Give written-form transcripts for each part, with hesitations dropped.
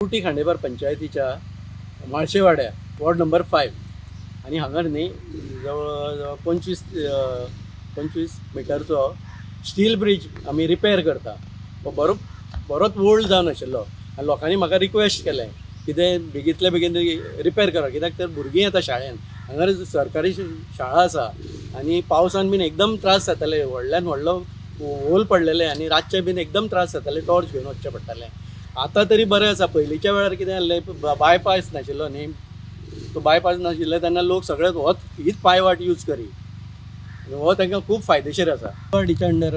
कुटी खांडेपार पंचायतीच्या म्हाळशेवाड्या ward number 5 आनी हांगार न्ही जवळ जवळ 25 मिटरचो स्टील ब्रीज आमी रिपेर करता. हो बरो बरोच ओल्ड जावन आशिल्लो आनी लोकांनी म्हाका रिक्वेस्ट केलें कितें बेगींतल्या बेगीन रिपेर करा, कित्याक तर भुरगीं येता शाळेन, हांगार सरकारी शाळा आसा आनी पावसान बीन एकदम त्रास जाताले, व्हडल्यान व्हडलो होल पडलेले आनी रातचे बीन एकदम त्रास जाताले, टॉर्च घेवन वचचें पडटालें. आतां तरी बरें आसा, पयलींच्या वेळार कितें जाल्लें, बायपास नाशिल्लो न्ही, तो बायपास नाशिल्लो तेन्ना लोक सगळे होच हीच पांयवाट यूज करी, हो तांकां खूब फायदेशीर आसा. वाटीच्या अंडर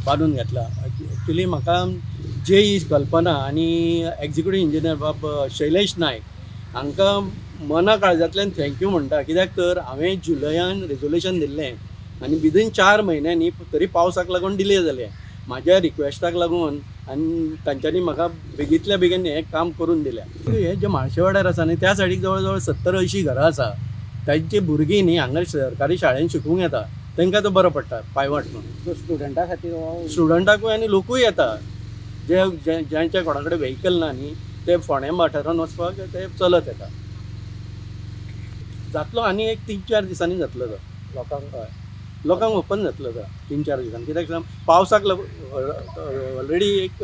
बांदून घेतला. एक्चुली म्हाका जे ही कल्पना आनी एक्झिक्युटीव इंजिनियर बाब शैलेश नायक हांकां मना काळजांतल्यान thank you म्हणटा, कित्याक तर हांवें जुलयान रेजोल्युशन दिल्लें आनी विदीन 4 म्हयन्यांनी तरी पावसाक लागून डिले जालें. म्हाज्या रिक्वेस्टाक लागून आनी तांच्यांनी म्हाका बेगींतल्या बेगीन हें काम करून दिलें. हें जें म्हाळशेवाड्यार आसा न्ही त्या सायडीक जवळ जवळ 70-80 घरां आसा, तांची भुरगीं न्ही हांगा सरकारी शाळेन शिकूंक येता, तांकां तो बरो पडटा पांयवाट म्हणून. स्टुडंटा खातीर स्टुडंटाकूय आनी लोकूय येता, जे जांच्या कोणा कडेन व्हेकल ना न्ही ते फोंडें वाठारान वचपाक ते चलत येता. जातलो आनी एक 3-4 दिसांनी जातलो तो, लोकांक हय लोकांक ओपन जातलो तो 3-4 दिसांनी, कित्याक सांग पावसाक लागून ऑलरेडी एक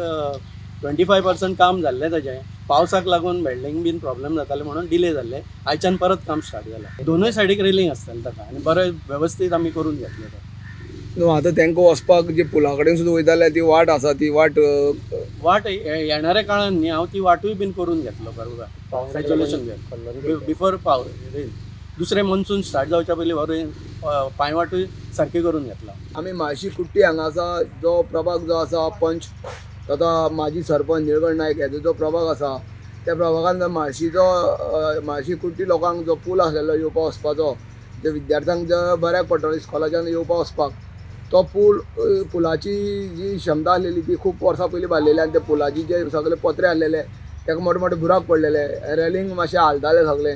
25% काम जाल्लें ताजें, पावसाक लागून वेल्डींग बीन प्रॉब्लम जाताले म्हणून डिले जाल्लें. आयच्यान परत काम स्टार्ट जालें. दोनूय सायडीक रेलिंग आसतलें ताका आनी बरें वेवस्थीत आमी करून घेतलें तें. न्हू आतां तांकां वचपाक जे पुला कडेन सुद्दां वयता जाल्यार ती वाट आसा, ती वाट वाट येणाऱ्या काळान न्ही हांव ती वाटूय बीन करून घेतलो बरोबर, रेजोल्युशन बिफोर पावस रेन, दुसरें मॉन्सून स्टार्ट जावच्या पयलीं हो पांयवाटूय सारकी करून घेतला. आमी म्हाळशी कुट्टी हांगा आसा, जो प्रभाग जो आसा पंच तथा माजी सरपंच निळकंठ नायक हेजो जो प्रभाग आसा त्या प्रभागान म्हाळशीचो म्हाळशी कुट्टी लोकांक जो पूल आसलेलो येवपा वचपाचो, जे विद्यार्थ्यांक जे बऱ्याक पडटलो इस्कॉलाच्यान येवपा वचपाक, तो पूल पुलाची जी क्षमता आसलेली ती खूब वर्सां पयलीं बांदलेली आनी त्या पुलाची जे सगळे पत्रे आसलेले ताका मोठे मोठे बुराक पडलेले, रेलिंग मातशें हालतालें सगळें.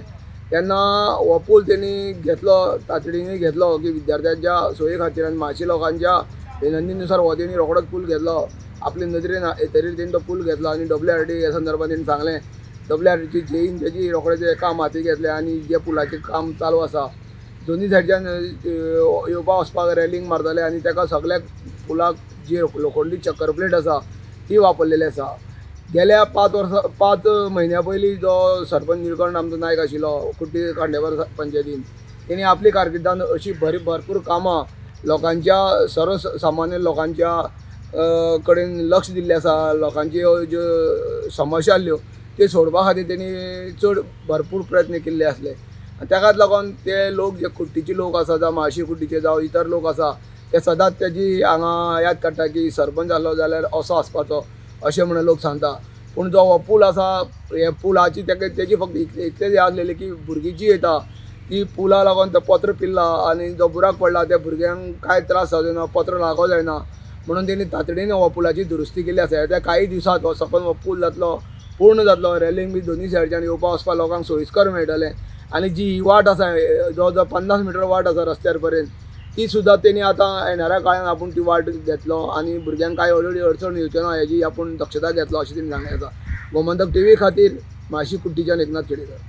तेन्ना हो पूल तेणी घेतलो, तातडीने घेतलो की विद्यार्थ्यांच्या सोयी खातीर आनी म्हाळशी लोकांच्या विनंतीनुसार हो तेणी रोखडोच पूल घेतलो, आपले नदरेन येतरीर तेणी तो पूल घेतलो. आनी WRD ह्या संदर्भात तेणी सांगलें, WRDची जेईन तेजी रोखडें तें काम हाती घेतलें आनी जे पुलाचें काम चालू आसा दोनी सायडच्यान येवपा वचपाक रेलिंग मारतले आनी ताका सगळ्याक पुलाक जी लोखंडी चक्कर प्लेट आसा ती वापरलेली आसा. गेल्या 5 म्हयन्या पयलीं जो सरपंच निळकंठ आमचो नायक आशिल्लो कुट्टी खांडेपार पंचायतीन, तेणी आपली कारकिर्दान अशी भरपूर कामां लोकांच्या सर्वसामान्य लोकांच्या कडेन लक्ष दिल्लें आसा, लोकांच्यो ज्यो समस्या आसल्यो त्यो सोडपा खातीर तेणी चड भरपूर प्रयत्न केल्ले आसले. आनी ताकाच लागून ते लोक जे कुट्टीचे लोक आसा, जावं म्हाळशी कुट्टीचे जावं इतर लोक आसा, ते सदांच तेजी हांगा याद काडटा की सरपंच जालो जाल्यार असो आसपाचो अशें म्हणून लोक सांगता. पूण जो हो पूल आसा हे पुलाची ताका तेजी फक्त इतलें हें आसलेलें की भुरगीं जी येता ती पुला लागून तो पत्र पिल्ला आनी जो बुराक पडला त्या भुरग्यांक कांय त्रास जावचो ना, पत्र लागो जायना म्हणून तेणी तातडीन हो पुलाची दुरुस्ती केली आसा. त्या काही दिवसांत हो सपन हो पूल जातलो, पूर्ण जातलो, रेलिंग बी दोनूय सायडच्यान येवपा वचपाक लोकांक सोयीस्कर मेळटलें. आनी जी ही वाट आसा जवळ जवळ 50 मिटर वाट आसा रस्त्यार पर्यंत, ती सुद्दां तेणी आतां येणाऱ्या काळान आपूण ती वाट घेतलो आनी भुरग्यांक कांय ऑलरेडी अडचण येवच्यो ना हेजी आपूण दक्षता घेतलो अशें तेणी सांगलें आसा. गोमंतक टीव्ही खातीर म्हाळशी कुट्टीच्यान एकनाथ खेडेकर.